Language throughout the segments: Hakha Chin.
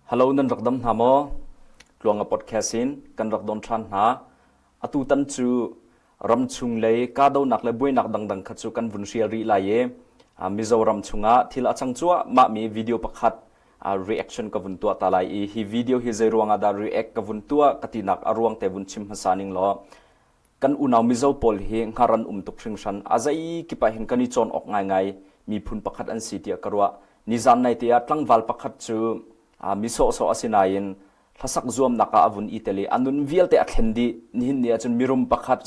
Hello nan rak dam hna maw? Tluanga podcast in kan rak don ṭhan hna. Atu tan cu ramchung lei kahdohnak le buainak dangdang kha cu kan vun hrial rih lai i Mizoram chungah thil a cang cuahmah mi video pakhat reaction ka vun tuah ta lai i hi video hi zei ruangah dah react ka vun tuah ka tinak a ruang te vun chim hmasa ning law kan unau Mizo pawl hi hngar an um tuk hringhran. A zei kip ah hin kan i cawn awk ngaingai miphun pakhat an si tiah ka ruah. Nizan nai te ah tlangval pakhat cu mi sawhsawh a si nain hlasak zuamnak ah a vun i tel i a nun vialte a thlen dih. Nihin ni ahcun mirum pakhat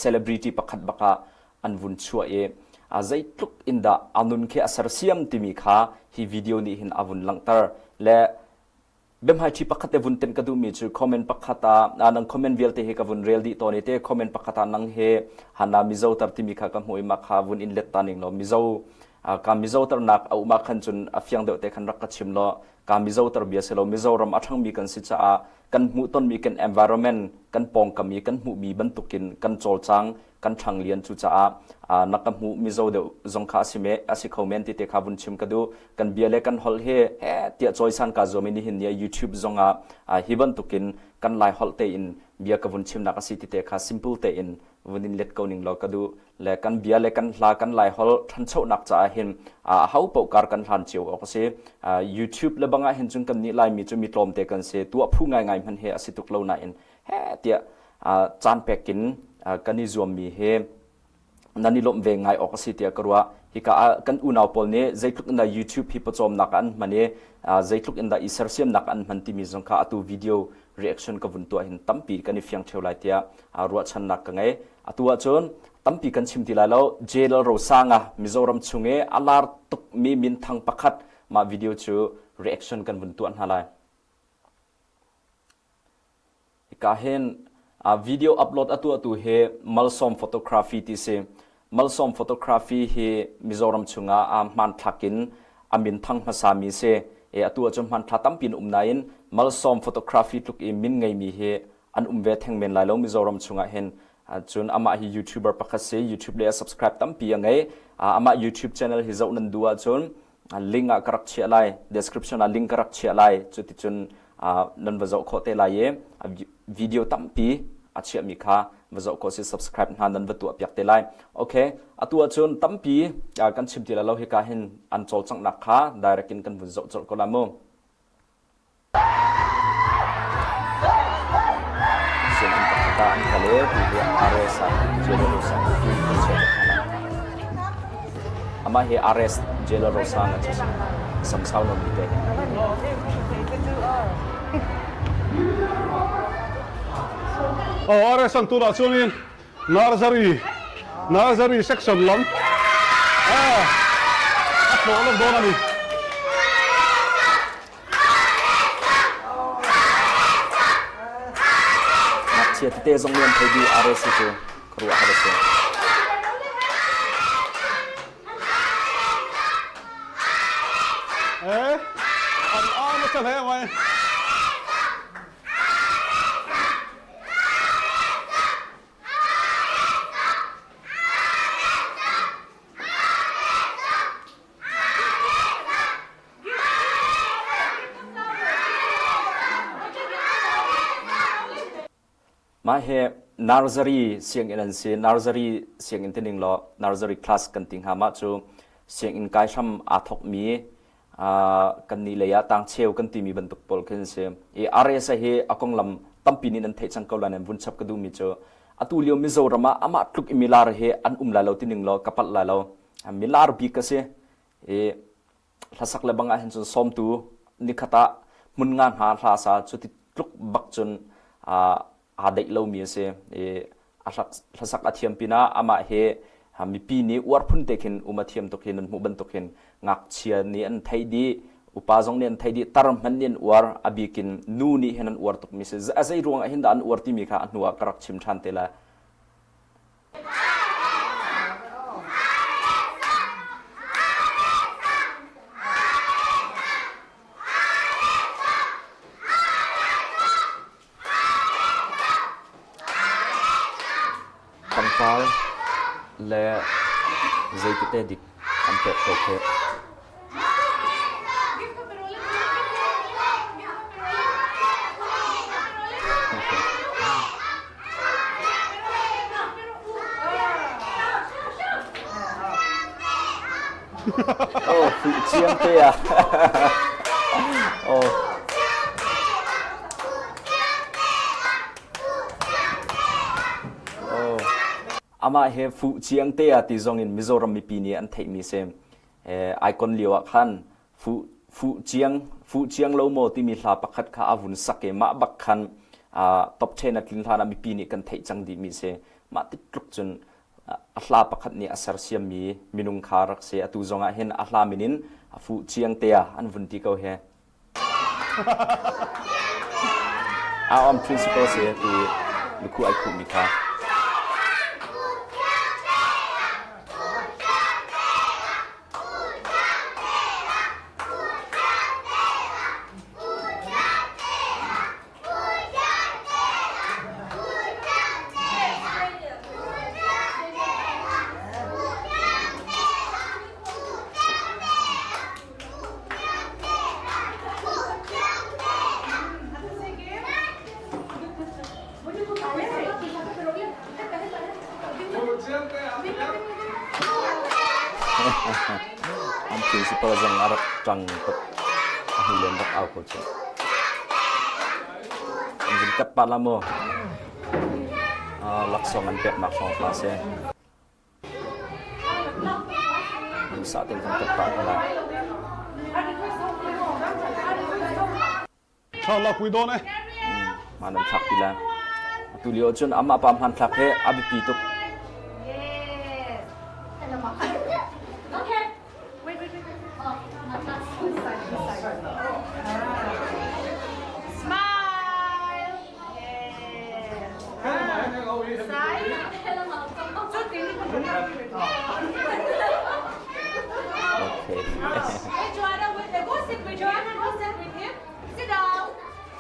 celebrity pakhat bak ah an vun chuah i a zeitluk in dah a nun khi a sersiam timi kha hi video nih hin a vun langhter. Le Biahmaiṭhi pakhat te vun tenh ka duhmi cu comment pakhat ah nang comment vialte hi ka vun rel dih tawn i te comment pakhat ah nang he hana Mizo tar timi kha ka hmuh i mah kha vun in let ta ning law Mizo ka Mizo tarnak a um ah khan cun a fiang deuh te khan rak ka chim law ka Mizo tar bia si lo Mizoram a ṭhangmi kan si caah kan hmuhtonmi kan environment kan pawngkam i kan hmuhmi bantukin kan cawlcang kan ṭhang lian cucaah na ka hmuh Mizo deuh zong kha a si me a si kho men ti te kha vun chim ka duh kan bia le kan holh hi he tiah cawisan ka zuam i nihin ni ah YouTube zong ah hi bantukin kan lai holh tein bia ka vun chimnak a si ti te kha simple tein vun in let ko ning law ka duh le kan bia le kan hla kan lai holh ṭhanchonak caah hin a ho paoh kar kan hlan cio awk a si YouTube le bangah hin cun kan nih laimi cu mi tlawmte kan si tuah phu ngaingai hmanh he a si tuk lo nain he tiah caan pek in kan i zuammi hi nan i lawmh ve ngai awk a si tiah ka ruah. Hika ah kan unau pawl nih zeitluk in dah YouTube hi pawcawmnak ah an hman i zeitluk in dah i sersiamnak ah an hman timi zong kha atu video reaction ka vun tuah hin tampi kan i fiang ṭheo lai tiah ruahchannak ka ngei. Atu ahcun tampi kan chim ti lai lo. J. Lalrosanga Mizoram chung i a lar tukmi minthang pakhat mah video cu reaction kan vun tuah hna lai. Hika hin video upload a tuahtu hi Malsawm Photography ti si. Malsawm Photography hi Mizoram chungah a hmanthlak in a min thang hmasami si. E atu ahcun hmanthla tampi an um nain Malsawm Photography tluk i min ngeimi hi an um ve theng men lai lo Mizoram chungah hin. Cun amah hi YouTuber pakhat si. YouTube le a subscribe tampi a ngei. Amah YouTube channel hi zoh nan duh ahcun link ah ka rak chiah lai description ah link ka rak chiah lai cuticun nan va zoh khawh te lai i video tampi a chiahmi kha va zoh khawh si subscribe hna nan va tuah piak te lai okay atu ahcun tampi kan chim ti lai lo hika hin an cawlcanghnak kha direct in kan vun zoh colh ko la mu Sianginn pakhat ah an kal i tuhi RS ah Jelorosa tu an chiah te hna lai. Amah hi RS Jelorosa na cu si. Samsau non mi te hi. Oh, RS an tunah chuanin Nursery Nursery section lam ah a tlawh lawk dawn a ni. Ngakchia tete zong nih an thei dih RSC cu ka ruah har a si. Eh, an arm a hle mai. Mah hi nursery sianginn an si. Nursery sianginn tining law nursery class kan ti hnga. Mah cu sianginn kai hram aa thawkmi kan nih lei ah tangcheu kan timi bantuk pawl khi an si. I RSA hi a konglam tampi nih nan theih cang ko lai nain vun chap ka duhmi cu atu lio Mizoram ah amah tluk i milar hi an um lai lo tining law ka palh lai lo. Milar bik a si. I hlasak le bang ah hin cun sawmtu nikhat ah hmun nga hna hla sa cu ti tluk bak cun aa deih lomi a si i a hlasak a thiam pinah amah hi mipi nih uar phun te khin um a thiam tuk hi nan hmuh bantuk hin ngakchia nih an theih dih upa zong nih an theih dih tar hmanh nih an uar a bikin nu nih hin an uar tukmi si a zei ruang ah hin dah an uar timi kha a hnu ah ka rak chim ṭhan te lai Pangpar le zeitete dik an pek ko kheh. Oh, fuh chiang te ah. Oh. Oh. Amah he fuh chiang te ah ti zong in Mizoram mipi nih an theihmi si. Icon lio ah khan fuh fuh chiang fuh chiang lo maw timi hla pakhat kha a vun sak i mah bak khan top 10 a tlin hlan ah mipi nih kan theih cang dihmi si. Mah ti tluk cun a hla pakhat nih a sersiammi minung kha rak si. Atu zong ah hin a hla min in a fuh chiang te ah an vun ti ko he. A om principal si ti lukhu ai khuhmi kha. An principal zong a rak ṭang tuk. A hnu len rak au ko cu. An vun kat pah la maw? Laksawng an peknak hrawng hla si. Duhsah tein kan kat pah hna. Tha la pui dawn e. Hmaan an thlak ti la. Atu lio cun amah pa hmanthlak he a biapi tuk. Okay. Hey, Joanna, go sit with Joanna, go sit with him. Sit down.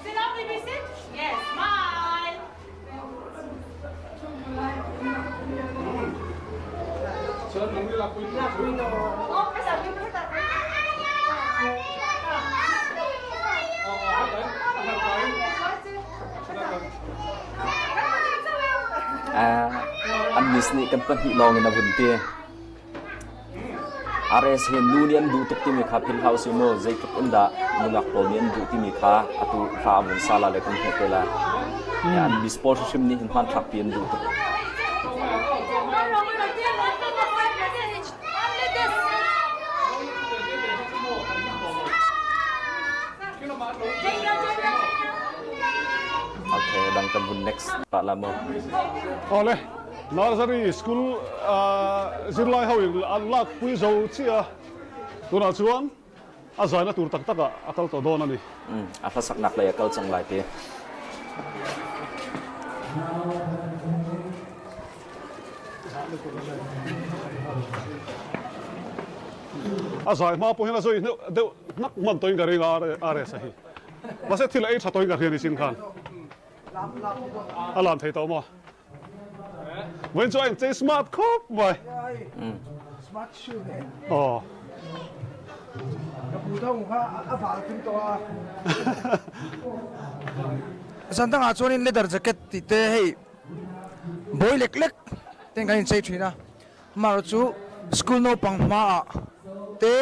Sit down, baby, sit. Yes, smile. An miss nih kan pahnih lawng in a vun ti. RS hi nu nih an duh tuk timi kha philh hlah usih mu. Zeitluk in dah nungak pawl nih an duh timi kha atu hla a vun sa la le kan hmuh te lai. An miss pawl hrimhrim nih hin hmanthlak pi an duh tuk. Okay, dang kan vun next pa la mu. Ole. Nursery school zirlai ho in an lak pui zo chiah a, tunah chuan a zaina tur tak tak ah a kal tawh dawn a ni. A hlasaknak lei a kal cang lai ti. A zai hma pawh hian a zui deuh hnak hman tawhin ka ring a RS a hi. Mahse thil a ei tha tawhin ka hria ni chin khan. A lam thei tawh maw? Vawiin chu a inchei smart khawp mai. Smart shoe ne. Aw. Ka pu thong kha a bal tum to a. Zan dang ah chuan in leather jacket ti te hei boy lek lek ten kan in chei thin a. Mar chu school naupang hma ah te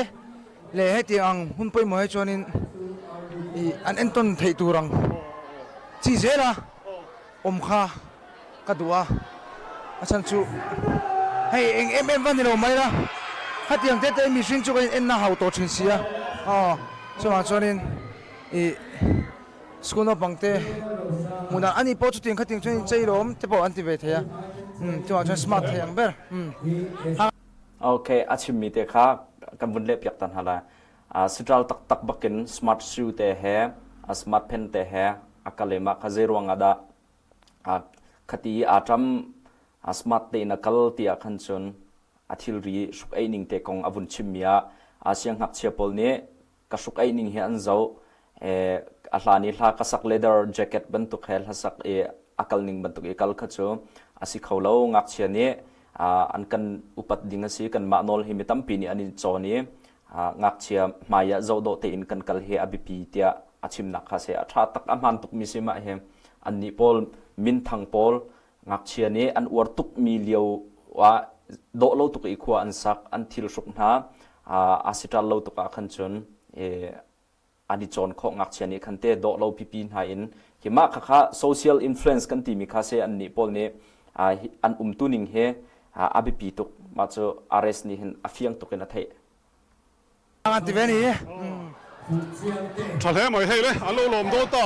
leh hetiang ang hun pawimawh hi chuanin ih an entawn theih tur ang chi zel a awm kha ka duh a, a chhan chu hei eng em em va ni lo mai la, hetiang te te mihring chu kan in enna hau tawh thin si a, aw chuvang chuanin ih. School naupang te hmunah ani pawh chutiang khatiang chuan in chei lawm te pawh an ti ve thei a, umm chuvang chuan smart thei ang ber umm. Okay, a chimmi te kha kan vun lehpiak ta hna lai. Sitral taktak bakin smart shoe te he, smart pen te he a kal i mah kha zei ruang ah dah khati i aa ṭam smart tein a kal ti ah khan cun a thilri hruk ei ning te kong a vun chimmi ah siangngakchia pawl nih ka hruk ei ning hi an zoh. A hlan i hla ka sak leather jacket bantuk he hlasak i a kal ning bantuk i kal kha cu a si kho lo. Ngakchia nih an kan upat ding a si. Kanmah nawl hi mi tampi nih an i cawn i ngakchia hmai ah zohdawh tein kan kal hi a biapi tiah a chimnak kha si. A ṭha tak a hmaan tukmi si mah hi. Annih pawl minthang pawl Ngakchia nih an uar tukmi lio ah dawh lo tuk i khua an sak, an thil hruk hna. Aa siṭal lo tuk ah khan cun an i cawn khawh ngakchia nih khan te dawh lo pipi hna in hi mah khakha social influence kan timi kha se an nih pawl nih an umtu ning he a biapi tuk mah cu RS nih hin a fiang tuk in a theih. An ti ve ni. Tha hle mai hei le an lo lawm dawn ta.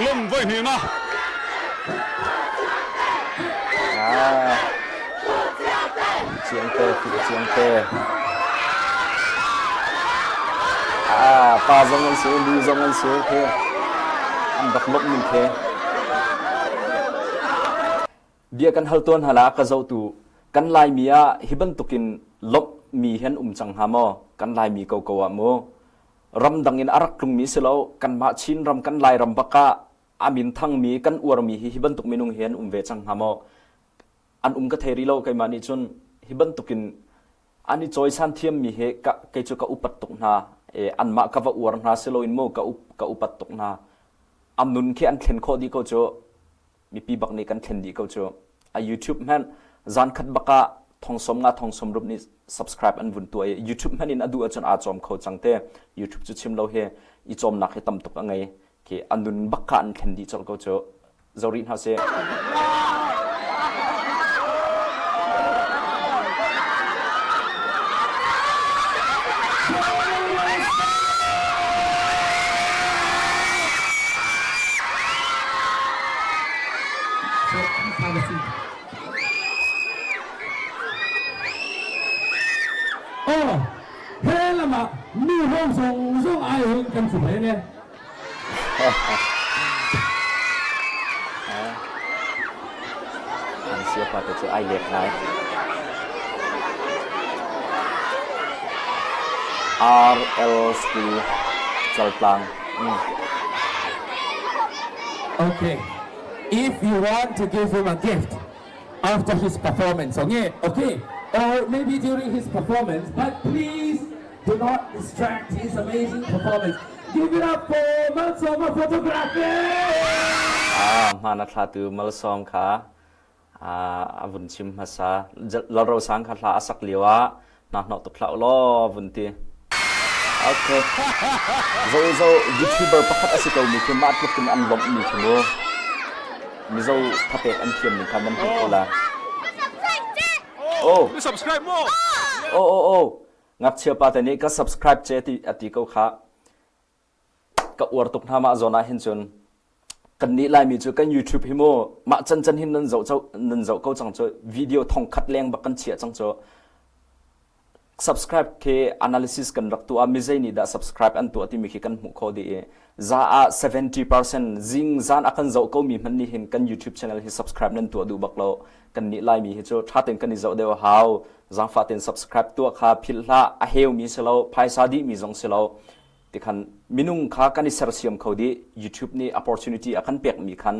Lom voi hnih na. Ah. Chiang te, chiang te. Ah, pa zong an si, nu zong an si, khi an rak lawmh ning khi. Bia kan hal tawn hna la ka zohtu kan Laimi ah hi bantukin lawmhmi hi an um cang hnga maw? Kan Laimi koko ah mu. Ramdang in a rak tlungmi si lo, kanmah Chinram kan Lairam bak ah a min thangmi kan uarmi hi hi bantuk minung hi an um ve cang hnga maw? An um ka thei rih lo keimah nih cun hi bantukin an i cawisan thiammi hi ka, kei cu ka upat tuk hna. E, anmah ka va uar hna si loin mu ka, up, ka upat tuk hna. An nun khi an thlen khawh dih ko cu. Mipi bak nih kan thlen dih ko cu. A YouTube hmanh zan khat bak ah thong som nga thong som rup nih subscribe an vun tuah i YouTube hmanh in a duh ahcun aa cawm kho cang te. YouTube cu chim lo hi i cawmnak hi tam tuk a ngei. Khi a nun bak kha an thlen dih colh ko cu. Zo rih hna sih. Aw, he lamah nu ho zong zong ai hin kan si hlei ne. An siapa te cu ai lek ngai. RL School Chaltlang. Okay. If you want to give him a gift after his performance, okay, okay, or maybe during his performance, but please do not distract his amazing performance. Give it up for Malsawma Photography! Ah, hmaan a thlatu Malsawm kha a vun chim hmasa. Lalrosang kha hla a sak lio ah hna hnawh tuk hlah law vun ti. Okay. Zo zo YouTuber pakhat a si ko mi khi mah tluk in an lawmh mi khi mu. Mizo thapek an thiam ning kha nan hmuh ko la. Oh. Ni subscribe mo. Oh oh oh. Ngakchia pa te nih ka subscribe che ti ati ko kha. Ka uar tuk hna mah zawn ah hin cun kannih Laimi cu kan YouTube hi mu mah cancan hin nan zoh nan zoh ko cang cu video thong khat leng bak kan chiah cang cu subscribe khi analysis kan rak tuah mi zei nih dah subscribe an tuah timi khi kan hmuh kho dih i za ah 70% zing zan a kan zoh ko mi hmanh nih hin kan YouTube channel hi subscribe nan tuah duh bak lo kan nih Laimi hi cu tha tein kan i zoh deuh hau zaangfah tein subscribe tuah kha philh hlah a heu mi si lo phaisa dih mi zong si lo tikhan minung kha kan i sersiam kho dih YouTube nih opportunity a kan pekmi khan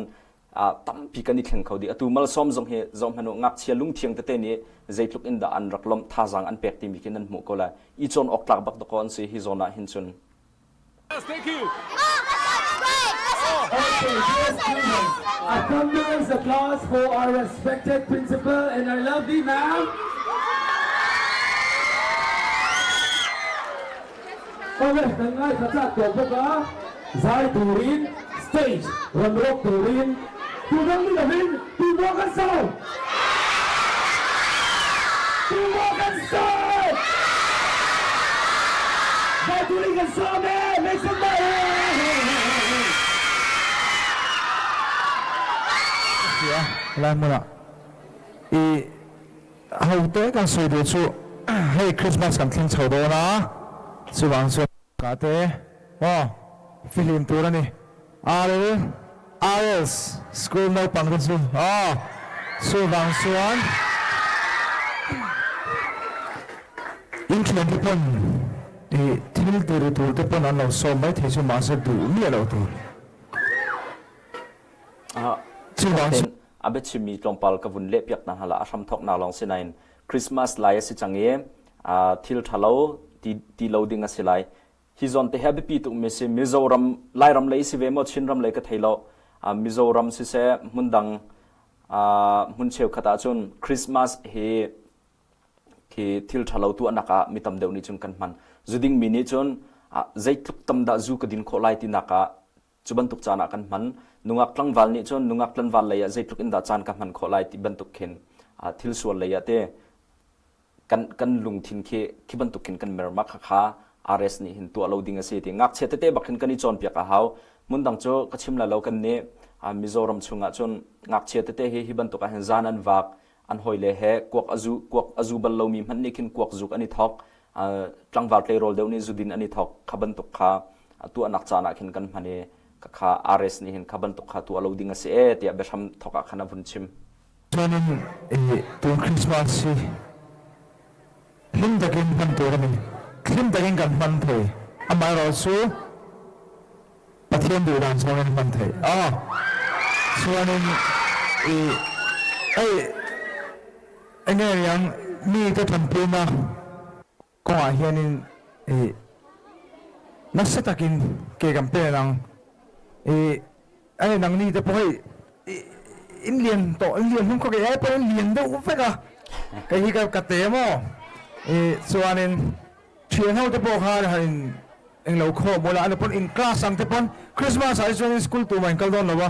tampi kan i thleng kho dih atu malsawm zong hi zoh hmanh u ngakchia lungthiang tete nih zeitluk in dah an rak lawmh thazaang an pek timi khi nan hmuh ko lai i cawn awk tlak bak dakaw an si hi zawn ah hin cun Yes, thank you. Okay, dear students, a thunderous applause for our respected principal and our lovely ma'am. Awle, kan ngaithla chak tawh bawk a, zai turin stage rawn rawk turin tudang ni lovin tumaw kan sawm! Tumaw kan sawm! Zai turin kan sawm e! Make some noise! Lai hmunah i Hote kan sawi duh chu hei Christmas kan thleng chho dawn a, chuvang chuan ka te maw fihlim tur a ni. RL RLs school naupang te chu aw chuvang chuan in thian te pawn ih thil tiri tur te pawn an lo sawm maithei chu mahse duh miah loh tur. Chuvang a biachimmi tlawmpal ka vun lehpiak hna hala a hramthawknak lawng si nain Christmas lai a si cang i thil ṭhalo ti, ti lo ding a si lai. Hi zawn te hi a biapi tukmi si Mizoram Lairam lei si ve maw Chinram lei ka thei lo. Mizoram siseh hmundang hmun cheukhat ahcun Christmas hi Khi thil ṭhalo tuahnak ah mi tam deuh nih cun kan hman. Zu dingmi nih cun zeitluk tam dah zu ka din khawh lai tinak ah cu bantuk caan ah kan hman. Nungak tlangval nih cun nungak tlangval lei ah zeitluk in dah caan ka hman khawh lai ti bantuk khin thil sual lei ah te kan kan lungthin khi khi bantuk khin kan mer ma kha kha RS nih hin tuah lo ding a si ti ngakchia tete bak hin kan i cawnpiak a hau. Hmundang cu ka chim lai lo kan nih Mizoram chungah cun ngakchia tete hi hi bantuk ah hin zan an vak an hawile he kuak a zu kuak a zu bal lomi hmanh nih khin kuak zuk an i thok tlangval tleirawl deuh nih zudin an i thok kha bantuk kha tuahnak caan ah khin kan hman i kha RS nih hin kha bantuk kha tuah lo ding a si e tiah biahram thok ah khan a vun chim. Chuanin tun Christmas hi hlim takin hman tur a ni. Hlim takin kan hman thei. Amaherawhchu Pathian duhdan chungin hman theih. Ah, chuanin i ei enge riang mi te ṭanpuina kongah hianin i nasa takin ke kan pen ang. I ai nang ni te pawh hei in lian to in lian hlum kho ke ai pawh in lian deuh vek a. Kei hi ka ka te maw. I chuanin Thian ho te pawh khan han in englo khaw maw la an pawn in class ang te pawn Christmas ah hi chuan in school tumah in kal dawn lo a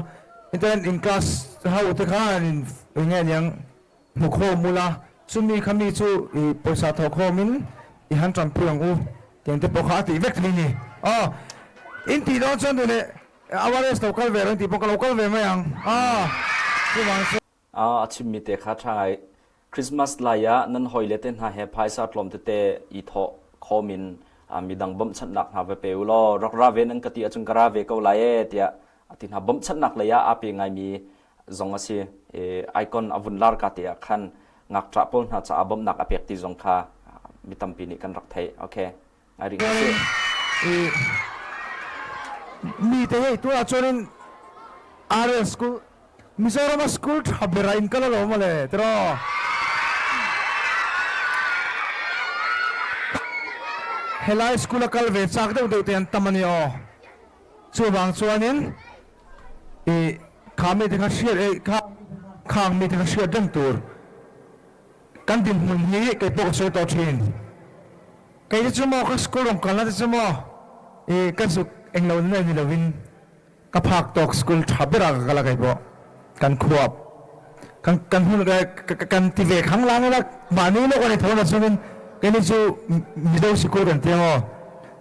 inten in class ho te khan in enge aniang hmu khawm ula chumi kha mi chu i pawisa thawh khawm in i han tanpui ang u tiang te pawh kha a tih vek thei ni aw in tih dawn chuan duh leh awareness lo kal ve rawh in tih pawh ka lo kal ve mai ang aw chuvang chuan A chimmi te kha ṭha ngai. Christmas lai ah nan hawile te hna he phaisa tlawm tete i thawh khawm in midang bawmhchanhnak hna va pe u law rak ra ve nan ka ti ahcun ka ra ve ko lai ee tiah a ti hna. Bawmhchanhnak lei ah aa pe ngaimi zong a si. Icon a vun lar ka te ah khan ngakṭah pawl hna caah bawmhnak a pek ti zong kha mi tampi nih kan rak theih. Okay. Ngai rih hna sih. Mi te hei tu ah chuan in RL school Mizoram a school tha ber ah in kal alawm mawle tiraw. Helai school a kal ve chak deuh deuh te an tam ani aw. Chuvang chuanin i kha mi te kha hriat ei kha khang mi te kha hriat reng tur. Kan dinhmun hi kei pawh ka sawi tawh thin. Kei te chu maw ka school rong kalna te chu maw i ka zuk englo na ni lovin ka phak tawk school tha ber ah ka kal a kei pawh kan khuap kan kan hun kan ti ve khang lang ila mahni lawk ani tho na chungin keini chu Mizo sikul kan ti angaw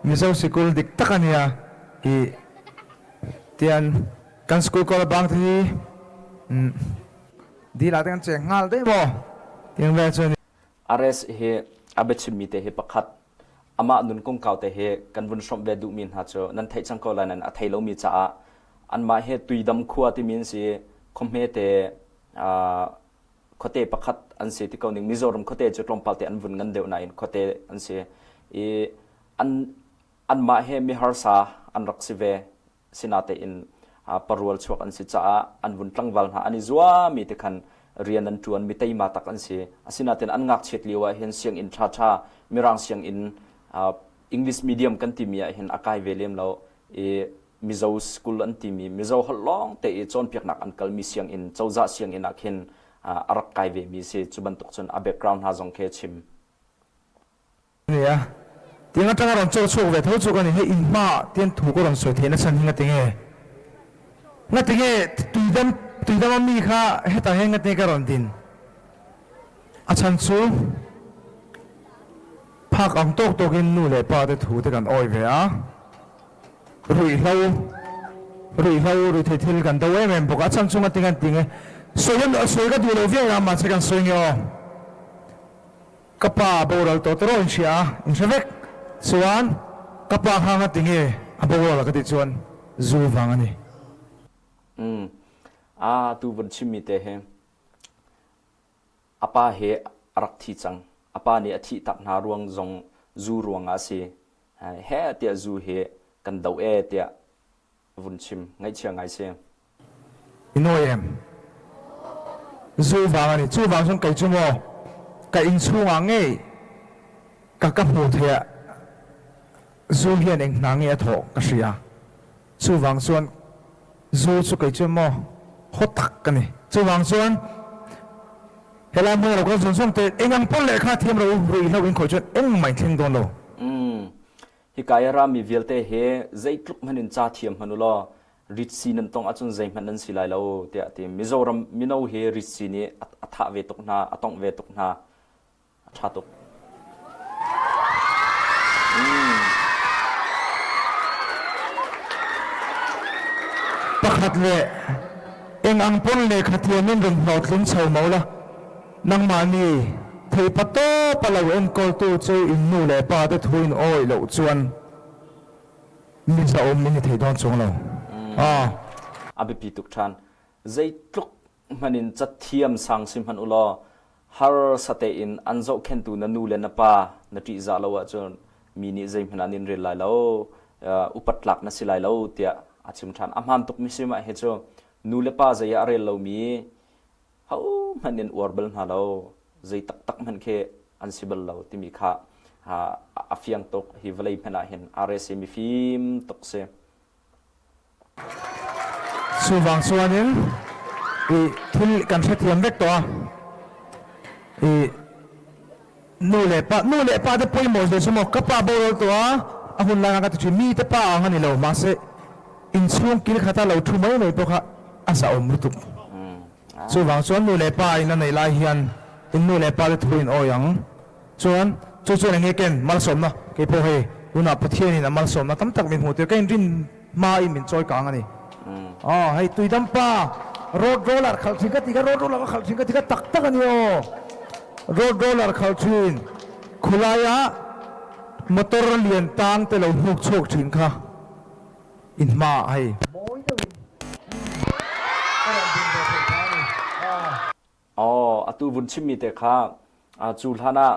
Mizo sikul dik tak ania i tian kan school kal bang te hi dil ah te kan cheng nghal deuh maw tiang vel chuan RS hi a biachimmi te hi pakhat amah nun kongkau te hi kan vun hrawmh ve duhmi hna cu nan theih cang ko lai nain a thei lomi caah anmah hi Tuidam khua timi an si khuahme te khuate pakhat an si ti ko ning Mizoram khuate cu tlawmpal te an vun ngan deuh nain khuate an si i an anmah he miharsa an rak si ve Sinatein parual chuak an si caah an vun tlangval hna an i zuami te khan rian an ṭuan mi teima tak an si. Asinain an ngakchiat lio ah hin sianginn ṭhaṭha Mirang sianginn English medium kan timi ah hin a kai ve lem lo i Mizo school an timi Mizo holh lawng te i cawnpiaknak an kalmi sianginn cozah sianginn ah khin a rak kai ve mi si. Cu bantuk cun a background hna zong khi a chim. Nia. Tiang atanga rawn chaw chhuak ve tho chu ka ni. Hei in hma ah tian thu ka rawn sawi theih nachhan hi ngatinge? Ngatinge tuidam tuidam a mi kha hetah hian ngatinge ka rawn din? A chhan chu phak ang tawk tawk in nu leh pa te thu te kan awi ve a. Ruihhlo ruihhlo ruihtheih thil kan do em em bawk a. A chhan chu ngatinge an ti nge? Sawi a sawi ka duh lo viau a mahse kan sawi nge aw. Ka pa a boral tawh tawh in hria a, in hre vek. Chuan ka pa kha nga tinge a boral a ka tih chuan zu vang a ni. Um, a tu vun chimmi te hi a pa he a rak thi cang. A pa nih a thih tak hna ruang zong zu ruangah a si. He tiah zu hi kan do e tiah vun chim ngaihchia ngai si. I nawi em? Zu vang a ni. Cu vang cun kei cu maw ka inn chungah ngei ka ka hmu thei ah zu hian eng hna nge a thawh ka hria. Cu vang cun zu cu kei cu maw hot tak ka ni. Cu vang cun. Helai hmun lo kan zung zung te engang pon le kha thiam ro rui hlo in khoi chuan eng mai thleng dawn lo. Hika i rami vialte he zeitluk hmanh in ca thiam hmanh u law ritsi nan tong ahcun zeihmanh nan si lai lo tiah a ti. Mizoram mino hi ritsi nih a thah ve tuk hna, a tongh ve tuk hna. A ṭha tuk. Pakhat le eng ang pon le khathiam in run hlawhtlin chho mo la nangmah nih theipatawp a lo enkawltu cu in nu le pa te thu in awi lo chuan mi za um in i thei dawn chuang lo. Ah. A biapi tuk ṭhan. Zeitluk hmanh in cathiam sang si hmanh u law harsa tein an zohkhenhtu na nu le na pa na ṭihzah lo ahcun mi nih zeihmanh an in rel lai lo, upat tlak na si lai lo tiah a chim ṭhan. A hmaan tukmi si mah hi cu nu le pa zei ah a rel lomi hohmanh in uar bal hna lo, zei taktak hmanh khi an si bal lo timi kha a fiang tuk. Hi vawlei hmanh ah hin RSA mifim tuk si. Chuvang chuanin i thil kan hrethiam vek tawh a. I nu le pa nu le pa te pawimawh zia chu maw ka pa boral tawh a a hun lai ka ti thin mi te pa ang ani lo mahse inchhung kil khata lo thu mai mai pawh kha a za awm lutuk. Chuvang chuan nu le pa in a neih lai hian in nu le pa te thu in awi ang. Chuan chu chuan enge ken malsawmna kei pawh hei tunah Pathian in a malsawmna tam tak min hmuh tir ka inrin hma in min chawi kang a ni. Aw hei tuidam pa road roller khalh thin ka ti kha road roller ka khalh thin ka ti kha tak tak a ni aw. Road roller khalh thin khulai ah motor lian tang te lo hnuk chhuak thin kha in hma ah hei mawi deuh in ka rawn din ve thei ta a ni. Aw, atu vun chimmi te kha cu hlan ah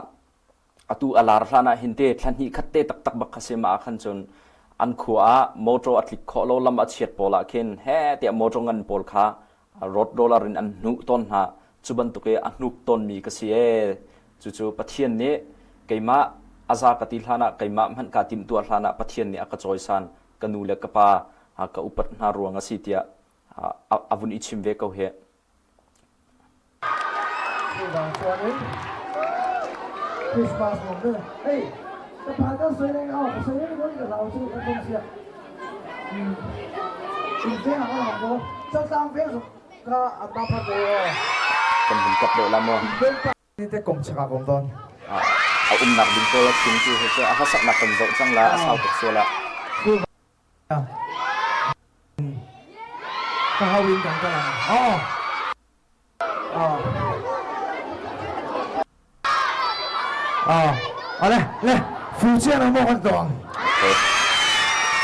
atu a lar hlan ah hin te thla hnih khat te taktak bak kha si ma ah khan cun an khua ah motor a tlik khawh lo lam a chiat pawl ah khin he tiah motor ngan pawl kha road roller in an hnuh tawn hna. Cu bantuk i a hnuk tawnmi ka si ee. Cucu Pathian nih keimah a za ka ti hlan ah keimah hmanh kaa timhtuah hlan ah Pathian nih a ka cawisan ka nu le ka pa ka upat hna ruang a si tiah a vun i chim ve ko hih. Chuvang chuanin Christmas nuam ne. Hey, ka pa kan soi leng aw, ka soi leng ka hlau chu ka tum sia. In veng ang ang ko. Chaltlang veng zong ka an ma phat ve aw. Kan hun kap deuh la maw? Veng pa ni te kom chak ah kom don. A umnak ding pawl a chim cu hi cu a hlasaknak kan zoh cang la a sau tuk sual ah. Ka hau in kan kal ang. Aw. Aw. Aw. Ale, le, fu chiang lo maw kan tuang. Okay.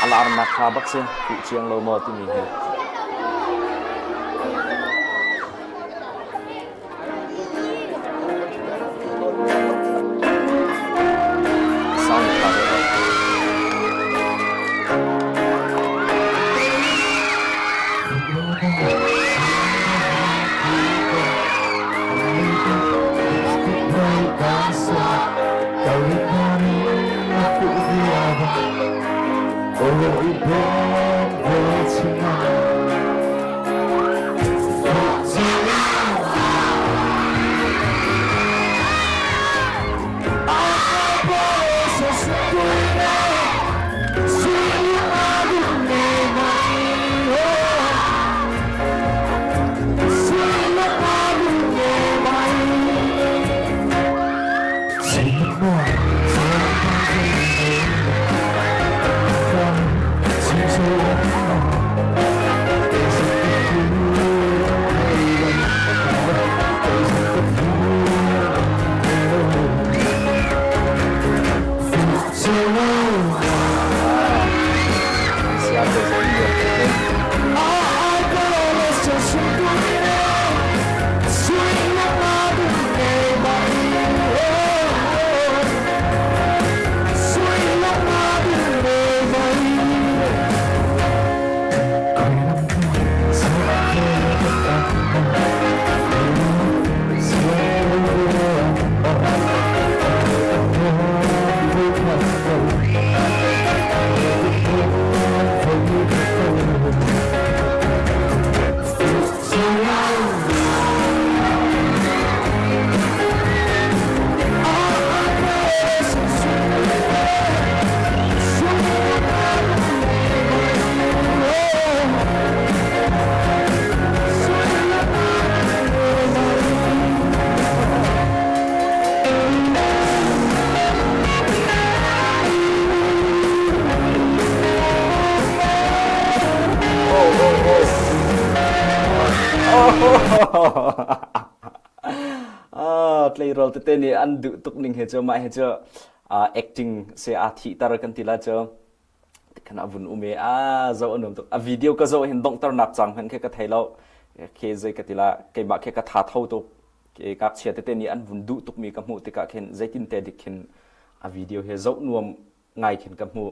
Alarm nak kha bak si, fu chiang lo maw timi hi. Sound tha deuh lo. Ah, tleirawl tete nih an duh tuk ning he cu mah he cu acting se aa thihter kan ti la cu khan a vun um i a zoh a nuam tuk. A video ka zoh hin donghternak cang hmanh khi ka thei lo. Khi zei ka ti la keimah khi ka tha tho tuk. Ke ngakchia tete nih an vun duh tukmi ka hmuh tikah khin zeitin te dik khin a video he zoh nuam ngai khin ka hmuh.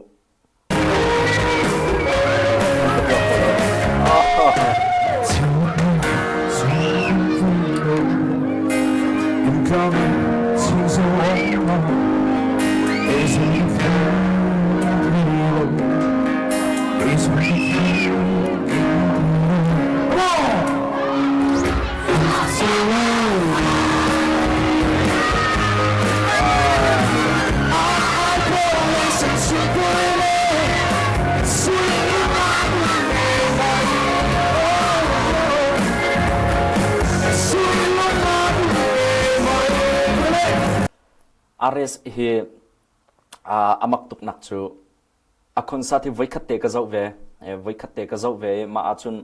Ares hi a mak tuknak cu A concert hi voikhat te ka zoh ve. Voikhat te ka zoh ve i mah ahcun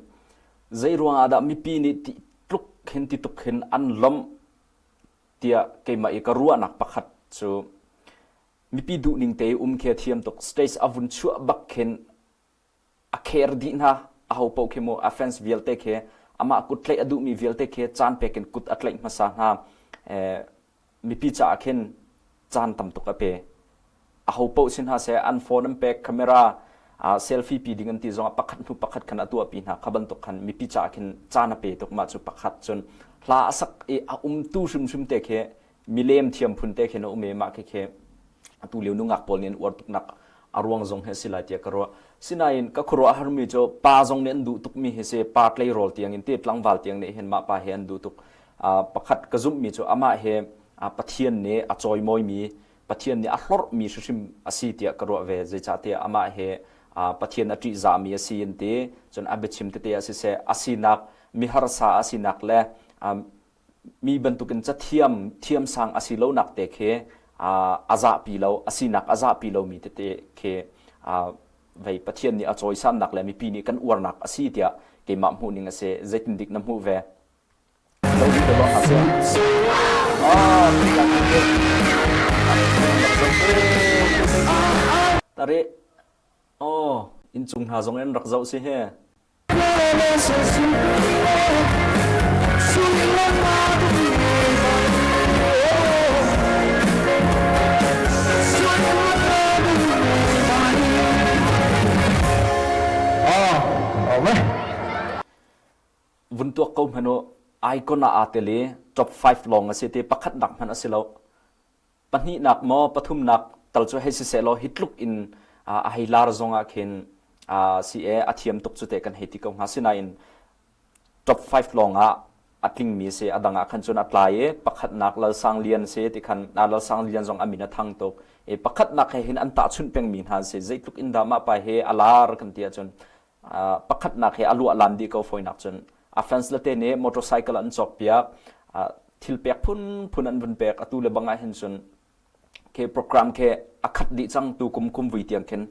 zei ruang ah dah mipi nih ti tluk hin ti tuk hin an lawmh tiah keimah i ka ruahnak pakhat cu mipi duhning te i um khi a thiam tuk. Stage a vun chuah bak khin a kher dih hna. Aho paoh khi mu a fans vialte khi amah kut tlaih a duhmi vialte khi caan pek in kut a tlaih hmasa hna. Mipi caah khin caan tam tuk a pe. Aho paoh si hna seh an phone an pek camera selfie pi ding an ti zongah pakhat hnu pakhat khan a tuahpi hna kha bantuk khan mipi caah khin caan a pe tuk mah cu pakhat cun hla a sak i a umtu hrimhrim te khi milem thiam phun te khin a um i mah khi khi atu lio nungak pawl nih an uar tuknak a ruang zong hi a si lai tiah ka ruah. Sinain ka khuaruah harmi cu pa zong nih an duh tukmi hi si pa tleirawl tiang in ti tlangval tiang nih hin mah pa hi an duh tuk. Pakhat ka zumhmi cu amah hi Pathian nih a cawimawimi Pathian nih a hlorhmi hrimhrim a si tiah ka ruah ve. Zeicahtiah amah hi Pathian a ṭihzahmi a si an ti. Cun a biachim tete ah siseh a sinak miharsa a sinak le mi bantukin cathiam thiamsang a si lonak te khi a zahpi lo a sinak a zahpi lomi tete khi vei Pathian nih a cawisannak le mipi nih kan uarnak a si tiah keimah hmuhning a si. Zeitindik na hmuh ve? Tari oh inncung hna zong in rak zoh si hi. Vun tuak ko hmanh u, icon ah aa tel i top 5 lawng a si ti pakhatnak hmanh a si lo. Pahnihnak maw pathumnak tal cu hei si seh law hi tluk in a hei lar zong ah khin si e a thiam tuk cu te kan hei ti ko hnga. Sinain top 5 lawng ah a tlingmi si a dang ah khan cun a tlai i pakhatnak Lalsang Lian si ti khan Lalsang Lian zong a min a thang tuk. I pakhatnak he hin an tahchunh pengmi hna an si. Zeitluk in dah mah pa hi a lar kan ti ahcun pakhatnak hi a luah lan dih ko fawinak cun a fans le te nih motorcycle an cawk piak thil pek phunphun an vun pek atu le bang ah hin cun ke program ke a khat dih cang tu kum kum vui tiang khin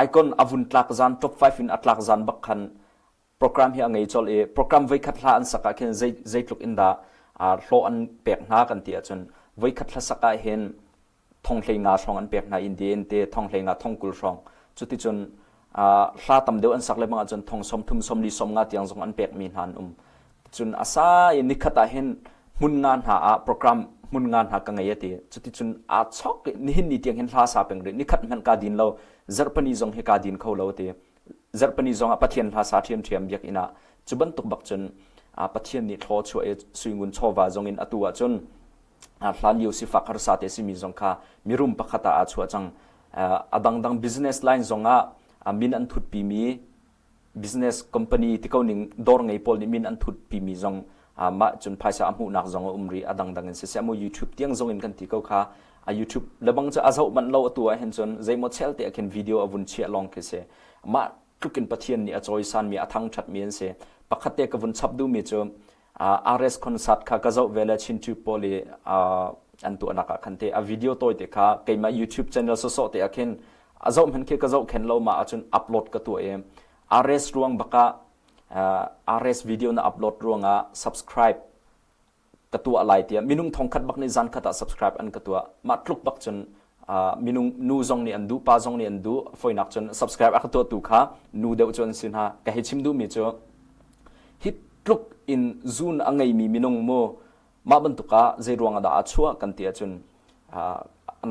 icon a vun tlak zan top 5 in a tlak zan bak khan program hi a ngei chol i program voikhat hla an sak ah khin zei zeitluk in dah hlawh an pek hna kan ti ahcun voikhat hla sak ah hin thong 15 hrawng an pek hna Indian te thong 15 thong 20 hrawng cuticun hla tam deuh an sak le bang ahcun thong 30 40 50 tiang zong an pekmi hna an um cun a sa i nikhat ah hin hmun nga hna ah program hmun nga hna ka ngei ati cuticun aa chok i nihin ni tiang hin hla sa peng rih nikhat hmanh ka din lo zarhpani zong hi ka din kho lo ti zarhpani zong ah Pathian hla sa ṭhiamṭhiam biakinn ah cu bantuk bak cun Pathian nih thlaw chuah i suingun chawva zong in atu ah cun hlanlio sifak harsa te simi zong kha mirum pakhat ah aa chuah cang. A dangdang business line zong ah min an thutpimi business company ti ko ning dawr ngei pawl nih min an thutpimi zong mah cun phaisa a hmuhnak zong a um rih a dangdang in siseh mu YouTube tiang zong in kan ti ko kha a YouTube lebang cu a zoh manh lo atu ah hin cun zeimaw chel te ah khin video a vun chiah lawng khi si mah tluk in Pathian nih a cawisanmi a thangṭhatmi an si pakhat te ka vun chap duhmi cu RS concert kha ka zoh ve le Chin Tube pawl i an tuahnak ah khan te a video tawi te kha keimah YouTube channel sawsawh te ah khin a zoh hmanh khi ka zoh khen lo ma ahcun upload ka tuah i RS ruang bak ah RS video na upload ruangah subscribe ka tuah lai tiah minung thongkhat bak nih zan khat ah subscribe an ka tuah. Mah tluk bak cun minung nu zong nih an duh, pa zong nih an duh. Foinak cun subscribe a ka tuahtu kha nu deuh cu an si hna. Ka hei chim duhmi cu hi tluk in zun a ngeimi minung mu mah bantuk ah zei ruang ah dah a chuah kan ti ahcun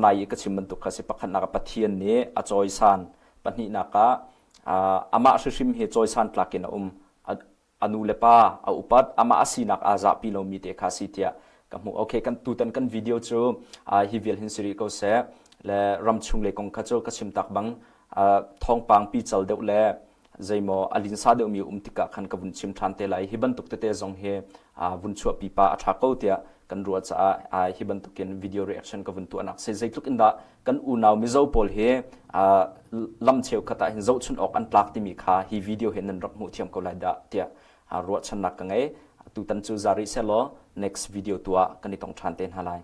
nai i ka chim bantuk kha si pakhatnak ah Pathian nih a cawisan pahnihnak ah amah hrihrim hi cawisan tlak in a um a nu le pa a upat amah a sinak aa zahpi lomi te kha si tiah ka hmuh okay kan tutan kan video cu hi vial hin si rih ko seh le ramchung lei kong kha cu ka chim tak bang thawngpang pical deuh le zeimaw a linsa deuhmi um tikah khan ka vun chim ṭhan te lai. Hi bantuk tete zong hi vun chuahpi pa a ṭha ko tiah kan ruah caah hi bantukin video reaction ka vun tuahnak si. Zeitluk in dah kan unau Mizo pawl hi lam cheukhat ah hin zohchun awk an tlak timi kha hi video he nan rak hmuh thiam ko lai dah tiah ruahchannak ka ngei. Tutan cu za rih sehlaw next video tu ah kan i tong ṭhan te hna lai.